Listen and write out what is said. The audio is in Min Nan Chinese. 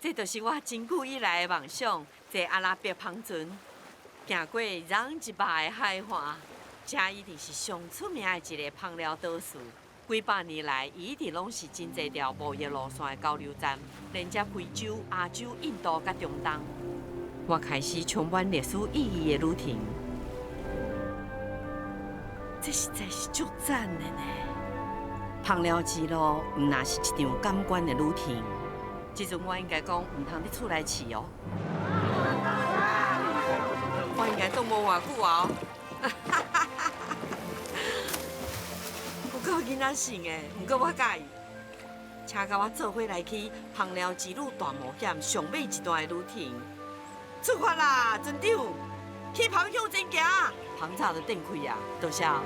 這就是我真久以來的夢想，坐阿拉伯帆船，行過桑吉巴的海岸，這一定是上出名的一个枋寮島嶼。幾百年來，伊一直攏是真濟條貿易路線的交流站，連接非洲、亞洲、印度佮中東。我開始充滿歷史意義的旅程，這實在是足讚的呢。枋寮之路毋但是一場感官的旅程，這陣我應該講毋通佇厝內試哦。我應該擋無偌久啊！有夠囡仔性的，毋過我佮意。請佮我做伙來去枋寮之旅大冒險上尾一段的旅程。出發啦，船長！起帆向前行，帆罩就展開啊！多謝。